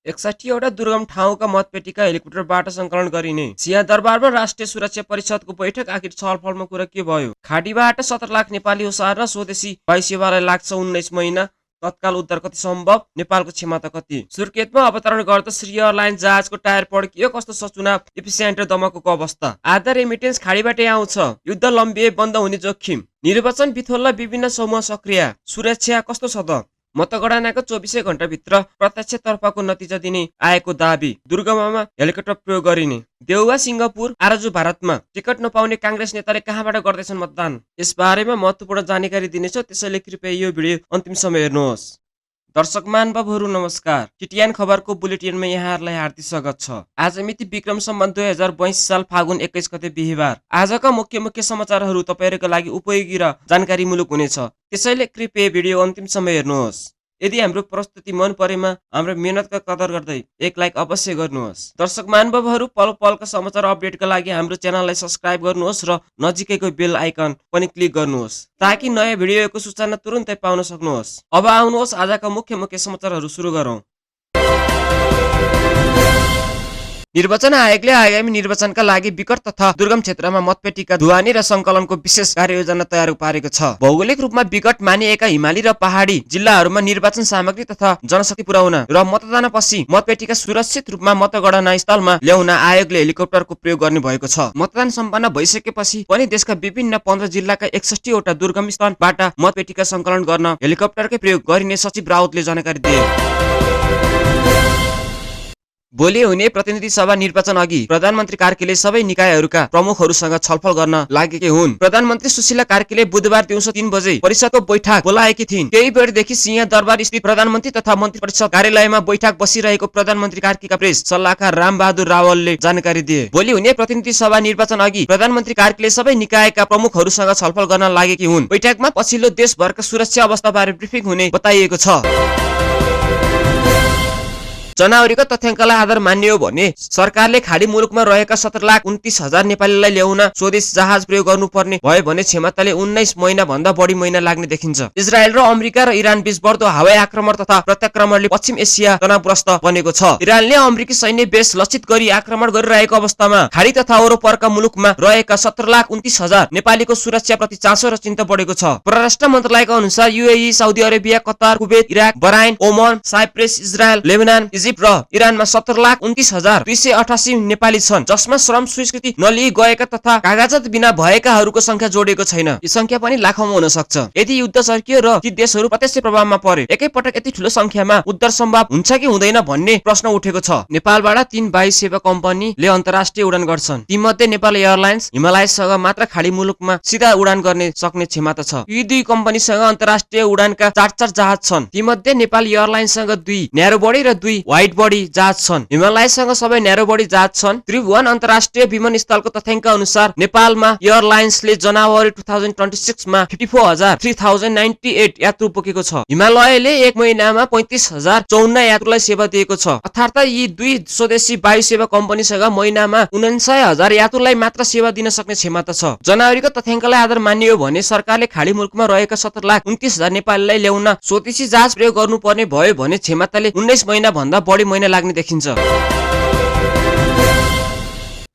61 वटा दुर्गम ठाउँका मतपेटिका हेलिकप्टरबाट सङ्कलन गरिने। सिंहदरबारमा राष्ट्रिय सुरक्षा परिषदको बैठक आखिर छलफलमा कुरा के भयो? खाडीबाट 17 लाख नेपाली ओसार्न स्वदेशी वायु सेवालाई लाग्छ 19 महिना। तत्काल उद्धार कति सम्भव? नेपालको क्षमता कति? सुर्खेतमा अवतरण गर्दा श्री एयरलाइन्स जहाजको टायर पड्कियो। कस्तो छ चुनाव एपिसेन्टर दमकको अवस्था? आधा रेमिटेन्स खाडीबाटै आउँछ। युद्ध लम्बिए बन्द हुने जोखिम। निर्वाचन बिथोल्न विभिन्न समूह सक्रिय। सुरक्षा कस्तो छ त? मतगणनाको 24 घण्टाभित्र प्रत्यक्षतर्फको नतिजा दिने आएको दाबी। दुर्गममा हेलिकप्टर प्रयोग गरिने। देउवा सिङ्गापुर आरजु भारतमा टिकट नपाउने काङ्ग्रेस नेताले कहाँबाट गर्दैछन् मतदान? यसबारेमा महत्त्वपूर्ण जानकारी दिनेछ, त्यसैले कृपया यो भिडियो अन्तिम समय हेर्नुहोस्। दर्शक महानुभावहरू नमस्कार। टिटिएन खबरको बुलेटिनमा यहाँहरूलाई हार्दिक स्वागत छ। आज मिति विक्रम सम्वत 2022 साल फागुन 21 गते बिहीबार। आजका मुख्य समाचारहरू तपाईहरुका लागि उपयोगी र जानकारीमूलक हुनेछ, त्यसैले कृपया भिडियो अन्तिम समय हेर्नुहोस्। यदि हाम्रो प्रस्तुति मन परेमा हाम्रो मेहनतका कदर गर्दै एक लाइक अवश्य गर्नुहोस्। दर्शक महानुभावहरू पल पलका समाचार अपडेटका लागि हाम्रो च्यानललाई सब्स्क्राइब गर्नुहोस् र नजिकैको बेल आइकन पनि क्लिक गर्नुहोस् ताकि नयाँ भिडियोको सूचना तुरुन्तै पाउन सक्नुहोस्। अब आउनुहोस् आजका मुख्य समाचारहरू सुरु गरौँ। निर्वाचन आयोगले आगामी निर्वाचनका लागि विकट तथा दुर्गम क्षेत्रमा मतपेटिका ढुवानी र संकलनको विशेष कार्ययोजना तयार पारेको छ। भौगोलिक रूपमा विकट मानिएका हिमाली र पहाडी जिल्लाहरूमा निर्वाचन सामग्री तथा जनशक्ति पुर्याउन र मतदानपछि मतपेटिका सुरक्षित रूपमा मतगणना स्थलमा ल्याउन आयोगले हेलिकप्टरको प्रयोग गर्ने भएको छ। मतदान सम्पन्न भइसकेपछि पनि देशका विभिन्न 15 जिल्लाका 61 वटा दुर्गम स्थानबाट मतपेटिका संकलन गर्न हेलिकप्टरकै प्रयोग गरिने सचिव राउतले जानकारी दिए। भोलि हुने प्रतिनिधि सभा निर्वाचन अघि प्रधानमन्त्री कार्यालय सबै निकायहरूका प्रमुखहरूसँग छलफल गर्न लागेकै हुन्। प्रधानमन्त्री सुशीला कार्कीले बुधबार दिउँसो 3 बजे परिषदको बैठक बोलाएकी थिइन्। केही बेरदेखि सिंहदरबार स्थित प्रधानमन्त्री तथा मन्त्री परिषद कार्यालयमा बैठक बसिरहेको प्रधानमन्त्री कार्कीका प्रेस सल्लाहकार रामबहादुर रावलले जानकारी दिए। भोलि हुने प्रतिनिधि सभा निर्वाचन अघि प्रधानमन्त्री कार्यालय सबै निकायका प्रमुखहरूसँग छलफल गर्न लागेकी हुन्। बैठकमा पछिल्लो देशभरका सुरक्षा अवस्थाबारे ब्रिफिङ हुने बताइएको छ। जनवरीको तथ्याङ्कलाई आधार मान्ने हो भने सरकारले खाडी मुलुकमा रहेका 17,29,000 नेपालीलाई ल्याउन स्वदेश जहाज प्रयोग गर्नुपर्ने भयो भने क्षमताले 19 महिना भन्दा बढी महिना लाग्ने देखिन्छ। इजरायल र अमेरिका र इरान बीच बढ्दो हवाई आक्रमण तथा प्रत्याक्रमणले पश्चिम एसिया तनावग्रस्त बनेको छ। इरानले अमेरिकी सैन्य बेस लक्षित गरी आक्रमण गरिरहेको अवस्थामा खाडी तथा वरपरका मुलुकमा रहेका 17,29,000 नेपालीको सुरक्षाप्रति चासो र चिन्ता बढेको छ। परराष्ट्र मन्त्रालयका अनुसार UAE, Saudi Arabia, Qatar, Kuwait, Iraq, Bahrain, Oman, Cyprus, Israel, Lebanon, Egypt र इरानमा 17,29,288 नेपाली छन्, जसमा श्रम स्वीकृति नलिई गएका तथा कागजात बिना भएकाहरूको संख्या जोडिएको छैन। यो संख्या पनि लाखौंमा हुन सक्छ यदि युद्ध सकियो र ती देशहरू प्रत्यक्ष प्रभावमा परे। एकैपटक यति ठूलो संख्यामा उद्धार सम्भव हुन्छ कि हुँदैन भन्ने प्रश्न उठेको छ। नेपालबाट 3 वायु सेवा कम्पनीले अन्तर्राष्ट्रिय उडान गर्छन्। तीमध्ये नेपाल एयरलाइन्स हिमालयसँग मात्र खाडी मुलुकमा सीधा उडान गर्ने सक्ने क्षमता छ। यी दुई कम्पनीसँग अन्तर्राष्ट्रिय उडानका 4 जहाज छन्। तीमध्ये नेपाल एयरलाइन्ससँग 2 न्यारो बडी र 2 वाइड बडी जहाज छन्। हिमालयसँग सबै न्यारो बडी जहाज छन्। त्रिभुवन अन्तर्राष्ट्रिय विमानस्थलको तथ्याङ्क अनुसार नेपालमा एयरलाइन्सले जनवरी 2026 मा 54,398 यात्रु बोकेको छ। हिमालयले एक महिनामा 35,054 यात्रुलाई सेवा दिएको छ। अर्थात् यी दुई स्वदेशी वायु सेवा कम्पनीसँग महिनामा 49,000 यात्रुलाई मात्र सेवा दिन सक्ने क्षमता छ। जनवरीको तथ्याङ्कलाई आधार मान्ने हो भने सरकारले खाडी मुलुकमा रहेका 17,29,000 नेपालीलाई ल्याउन स्वदेशी जहाज प्रयोग गर्नुपर्ने भयो भने क्षमताले 19 महिना भन्दा बढी महिना लाग्ने देखिन्छ।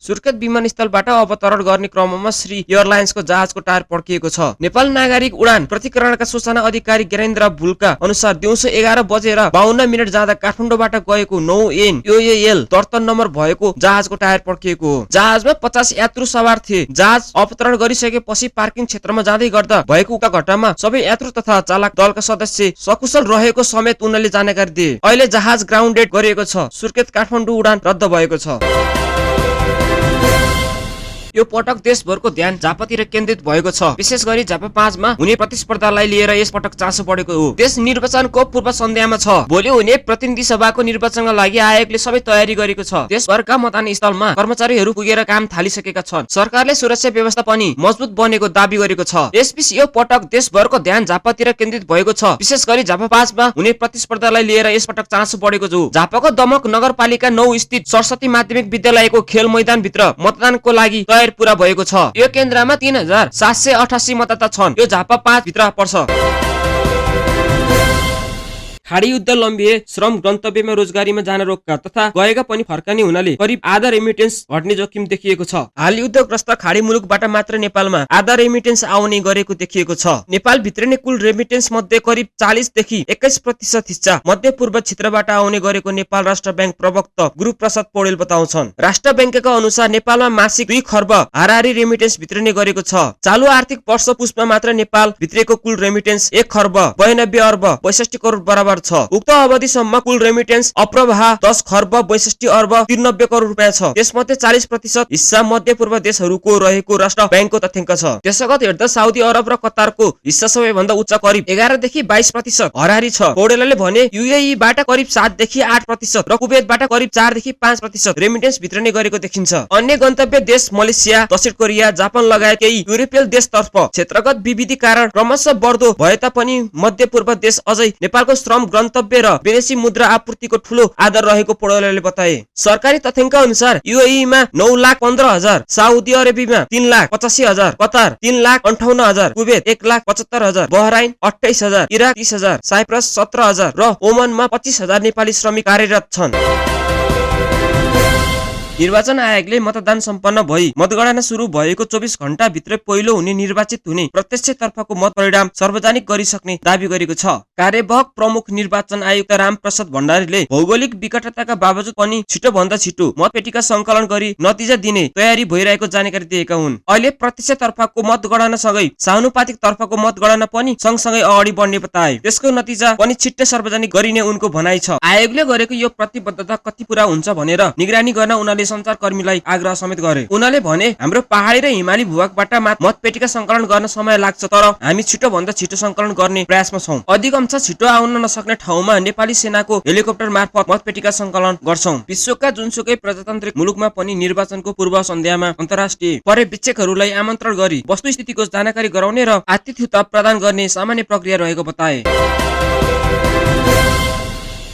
सुर्खेत विमानस्थलबाट अवतरण गर्ने क्रममा श्री एयरलाइन्सको जहाजको टायर पड्किएको छ। नेपाल नागरिक उडान प्रतिकरणका सूचना अधिकारी ज्ञानेन्द्र भुलका अनुसार दिउँसो 11:52 जाँदा काठमाडौँबाट गएको 9N UAL 73 नम्बर भएको जहाजको टायर पड्किएको हो। जहाजमा 50 यात्रु सवार थिए। जहाज अवतरण गरिसकेपछि पार्किङ क्षेत्रमा जाँदै गर्दा भएको उक्त घटनामा सबै यात्रु तथा चालक दलका सदस्य सकुशल रहेको समेत उनले जानकारी दिए। अहिले जहाज ग्राउन्डेड गरिएको छ। सुर्खेत काठमाडौँ उडान रद्द भएको छ। यो पटक देशभरको ध्यान झापातिर केन्द्रित भएको छ। विशेष गरी झापा 5 मा हुने प्रतिस्पर्धालाई लिएर यस पटक चासो बढेको हो। देश निर्वाचनको पूर्व सन्ध्यामा छ। भोलि हुने प्रतिनिधि सभाको निर्वाचनका लागि आयोगले सबै तयारी गरेको छ। देशभरका मतदान स्थलमा कर्मचारीहरू पुगेर काम थालिसकेका छन्। सरकारले सुरक्षा व्यवस्था पनि मजबुत बनेको दाबी गरेको छ। यसबीच यो पटक देशभरको ध्यान झापातिर केन्द्रित भएको छ। विशेष गरी झापा 5 मा हुने प्रतिस्पर्धालाई लिएर यस पटक चासो बढेको छ। झापाको दमक नगरपालिका 9 स्थित सरस्वती माध्यमिक विद्यालयको खेल मैदानभित्र मतदानको लागि पूरा भएको छ। यो केन्द्रमा 3,788 मतदाता छन्। यो झापा 5 भित्र पर्छ। खाडी युद्ध लम्बिए श्रम गन्तव्यमा रोजगारीमा जान रोक्का तथा गएका पनि फर्काने हुनाले करिब आधा रेमिटेन्स घट्ने जोखिम देखिएको छ। हाल युद्धग्रस्त खाडी मुलुकबाट मात्र नेपालमा आधा रेमिटेन्स आउने गरेको देखिएको छ। नेपाल भित्र नै कुल रेमिटेन्स मध्ये करिब 40 देखि 21% हिस्सा मध्यपूर्व क्षेत्रबाट आउने गरेको नेपाल राष्ट्र बैंक प्रवक्ता गुरुप्रसाद पौडेल बताउँछन्। राष्ट्र बैंकका अनुसार नेपालमा मासिक 2 खर्ब हाराहारी रेमिटेन्स भित्रने गरेको छ। चालु आर्थिक वर्ष पुसमा मात्र नेपाल भित्रेको कुल रेमिटेन्स 1 खर्ब 92 अर्ब 62 करोड बराबर छ। उक्त अवधिसम्म कुल रेमिटेन्स अप्रवाह 10 खर्ब 62 अर्ब 93 करोड रुपैयाँ छ। त्यसमध्ये 40% हिस्सा मध्यपूर्व देशहरूको रहेको राष्ट्र बैंकको तथ्याङ्क छ। त्यसगत हेर्दा साउदी अरब र कतारको हिस्सा सबैभन्दा उच्च करिब 11 देखि 22% हरारी छ। पौडेलले भने युएई बाट करिब 7 देखि 8% र कुवेतबाट करिब 4 देखि 5% रेमिटेन्स भित्रने गरेको देखिन्छ। अन्य गन्तव्य देश मलेसिया, दक्षिण कोरिया, जापान लगायत केही युरोपियल देशतर्फ क्षेत्रगत विविधि कारण क्रमशः बढ्दो भए तापनि मध्यपूर्व देश अझै नेपालको श्रम गन्तव्य र विदेशी मुद्रा आपूर्तिको ठूलो आधार रहेको पौडेलले बताए। सरकारी तथ्याङ्क अनुसार युएई मा 9,15,000, साउदी अरेबियामा 3,85,000, Qatar 3,58,000, Kuwait 1,75,000, Bahrain 28,000, Iraq 30,000, Cyprus 17,000 र ओमनमा 25,000 नेपाली श्रमिक कार्यरत छन्। निर्वाचन आयोगले मतदान सम्पन्न भई मतगणना सुरु भएको 24 घण्टा भित्र पहिलो हुने निर्वाचित हुने प्रत्यक्षतर्फको मत परिणाम सार्वजनिक गरिसक्ने दाबी गरेको छ। कार्यवाहक प्रमुख निर्वाचन आयुक्त रामप्रसाद भण्डारीले भौगोलिक विकटताका बावजुद पनि छिटो भन्दा छिटो मतपेटिका संकलन गरी नतिजा दिने तयारी भइरहेको जानकारी दिएका हुन्। अहिले प्रत्यक्षतर्फको मतगणना सँगै सानुपातिक तर्फको मतगणना पनि सँगसँगै अगाडि बढ्ने बताए। त्यसको नतिजा पनि छिट्टै सार्वजनिक गरिने उनको भनाइ छ। आयोगले गरेको यो प्रतिबद्धता कति पूरा हुन्छ भनेर निगरानी गर्न उनले सञ्चारकर्मीलाई आग्रह समेत गरे। उनले भने हाम्रो पहाडी र हिमाली भूभागबाट मतपेटिका संकलन गर्न समय लाग्छ, तर हामी छिटो भन्दा छिटो संकलन गर्ने प्रयासमा छौं। अधिकांश छिटो आउन नसक्ने ठाउँमा नेपाली सेनाको हेलिकप्टर मार्फत मतपेटिका संकलन गर्छौं। विश्वका जुनसुकै प्रजातान्त्रिक मुलुकमा पनि निर्वाचनको पूर्व सन्ध्यामा अन्तर्राष्ट्रिय पर्यवेक्षकहरूलाई आमन्त्रण गरी वस्तुस्थितिको जानकारी गराउने र आतिथ्यता प्रदान गर्ने सामान्य प्रक्रिया रहेको बताए।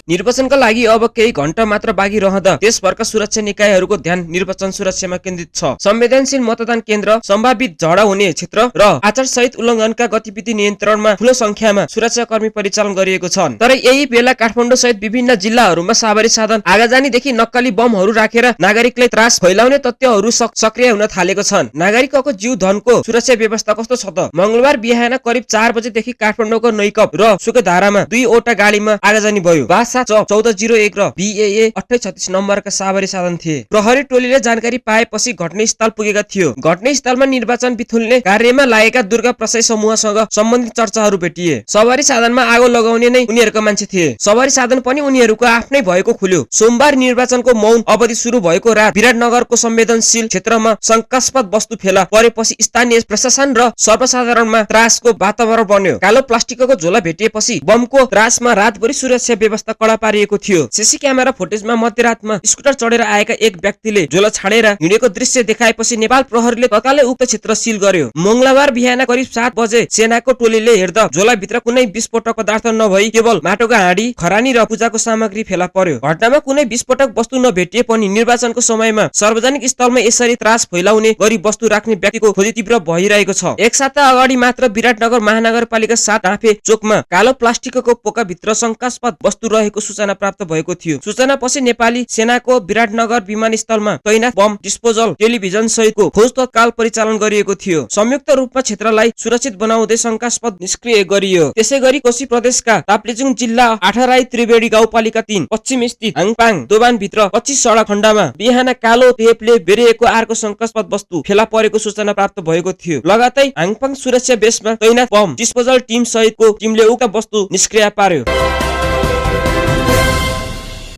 निर्वाचनका लागि अब केही घण्टा मात्र बाँकी रहँदा देशभरका सुरक्षा निकायहरूको ध्यान निर्वाचन सुरक्षामा केन्द्रित छ। संवेदनशील मतदान केन्द्र, सम्भावित झगडा हुने क्षेत्र र आचार संहिता उल्लङ्घनका गतिविधि नियन्त्रणमा ठूलो संख्यामा सुरक्षाकर्मी परिचालन गरिएको छन्। तर यही बेला काठमाडौँ सहित विभिन्न जिल्लाहरूमा सामरिक साधन आगाजानीदेखि नक्कली बमहरू राखेर नागरिकलाई त्रास फैलाउने तथ्यहरू सक्रिय हुन थालेको छन्। नागरिकको जीव धनको सुरक्षा व्यवस्था कस्तो छ त? मंगलबार बिहान करिब 4 बजेदेखि काठमाडौँको नैकप र सुकेधारामा 2 वटा गाडीमा आगाजानी भयो। 1401 र BAA 2836 नम्बरका सावरी साधन थिए। प्रहरी टोलीले जानकारी पाएपछि घटनास्थल पुगेका थियो। घटनास्थलमा निर्वाचन बिथुल्ने कार्यमा लागेका दुर्गा प्रसाई समूहसँग सम्बन्धित चर्चाहरू भेटिए। सवारी साधनमा आगो लगाउने नै उनीहरूका मान्छे थिए। सवारी साधन पनि उनीहरूको आफ्नै भएको खुल्यो। सोमबार निर्वाचनको मौन अवधि सुरु भएको रात विराटनगरको संवेदनशील क्षेत्रमा शंकास्पद वस्तु फेला परेपछि स्थानीय प्रशासन र सर्वसाधारणमा त्रासको वातावरण बन्यो। कालो प्लास्टिकको झोला भेटिएपछि बमको त्रासमा रातभरि सुरक्षा व्यवस्था कडा पारिएको थियो। सीसी क्यामेरा फुटेजमा मध्यरातमा स्कुटर चढेर आएका एक व्यक्तिले झोला छाडेर हिँडेको दृश्य देखाएपछि नेपाल प्रहरीले तत्कालै उक्त क्षेत्र सील गर्यो। मंगलबार बिहान करिब 7 बजे सेनाको टोलीले हेर्दा झोलाभित्र कुनै विस्फोटक पदार्थ नभई केवल माटोका हाँडी, खरानी र पूजाको सामग्री फेला पर्यो। घटनामा कुनै विस्फोटक वस्तु नभेटिए पनि निर्वाचनको समयमा सार्वजनिक स्थलमा यसरी त्रास फैलाउने गरी वस्तु राख्ने व्यक्तिको खोजी तीव्र भइरहेको छ। एक साता अगाडि मात्र विराटनगर महानगरपालिका 7 आँफे चोकमा कालो प्लास्टिकको पोकाभित्र शंकास्पद वस्तु रहेको सूचना प्राप्त भएको थियो। सूचना पछि नेपाली सेनाको विराटनगर विमानस्थलमा तैनाथ बम डिस्पोजल टेलिभिजन सहितको खोज तत्काल परिचालन गरिएको थियो। संयुक्त रूपमा क्षेत्रलाई सुरक्षित बनाउँदै शंकास्पद निष्क्रिय गरियो। त्यसैगरी कोशी प्रदेशका ताप्लेजुङ जिल्ला 8 राई त्रिवेणी गाउँपालिका 3 पश्चिम स्थित हाङपाङ दोबान भित्र 25 सडक खण्डमा बिहान कालो टेपले बेरिएको अर्को शंकास्पद वस्तु फेला परेको सूचना प्राप्त भएको थियो। लगातै हाङपाङ सुरक्षा बेसमा तैनाथ बम डिस्पोजल टिम सहितको टिमले उक्त वस्तु निष्क्रिय पार्यो।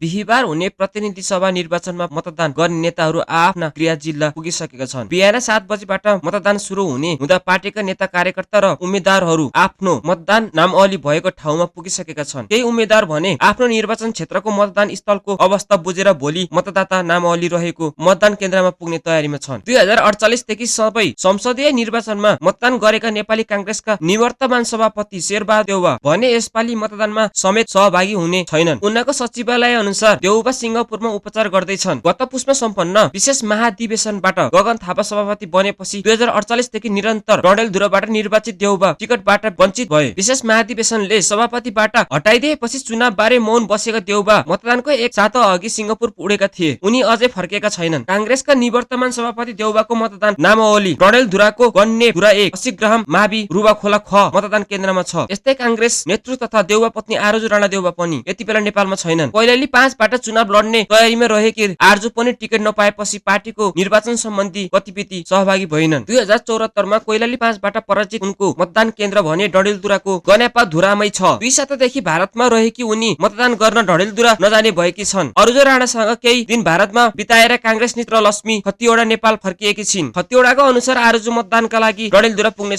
बिहिबार हुने प्रतिनिधि सभा निर्वाचनमा मतदान गर्ने नेताहरू आफ्ना गृह जिल्ला पुगिसकेका छन्। बिहान 7 बजेबाट मतदान सुरु हुने हुँदा पार्टीका नेता कार्यकर्ता र उम्मेद्वारहरू आफ्नो मतदान नामावली भएको ठाउँमा पुगिसकेका छन्। केही उम्मेद्वार भने आफ्नो निर्वाचन क्षेत्रको मतदान स्थलको अवस्था बुझेर भोलि मतदाता नामावली रहेको मतदान केन्द्रमा पुग्ने तयारीमा छन्। 2048 देखि सबै संसदीय निर्वाचनमा मतदान गरेका नेपाली कांग्रेसका निवर्तमान सभापति शेरबहादुर देउवा भने यसपालि मतदानमा समेत सहभागी हुने छैनन्। उनको सचिवालय अनुसार देउबा सिंगापुरमा उपचार गर्दैछन्। गत पुसमा सम्पन्न विशेष महाधिवेशनबाट गगन थापा सभापति बनेपछि 2048 देखि निरन्तर डडेलधुराबाट निर्वाचित देउबा टिकटबाट वञ्चित भए। विशेष महाधिवेशनले सभापतिबाट हटाइदिएपछि चुनाव बारे मौन बसेका देउबा मतदानको एक साता अघि सिंगापुर पुगेका थिए। उनी अझै फर्केका छैनन्। कांग्रेसका निवर्तमान सभापति देउबाको मतदान नामावली डडेलधुराको गन्नेधुरा 1 80 ग्राम मावि रुवाखोला ख मतदान केन्द्रमा छ। यस्तै कांग्रेस नेतृत्व तथा देउबा पत्नी आरजु राणा देउबा पनि यति बेला नेपालमा छैनन्। कैलाली 5 बाट चुनाव लड्ने तयारीमा रहेकी आरजु पनि टिकट नपाएपछि पार्टीको निर्वाचन सम्बन्धी गतिविधि सहभागी भइनन्। 2074 मा कैलाली 5 बाट पराजित उनको मतदान केन्द्र भने डडेलधुराको गन्यापा धुरामै छ। 2 सातादेखि भारतमा रहेकी उनी मतदान गर्न डडेलधुरा नजाने भएकी छन्। अरुजु राणासँग केही दिन भारतमा बिताएर कांग्रेस नेत्री लक्ष्मी खतिवडा नेपाल फर्किएकी छिन्। खतिवडाको अनुसार आरजु मतदानका लागि डडेलधुरा पुग्ने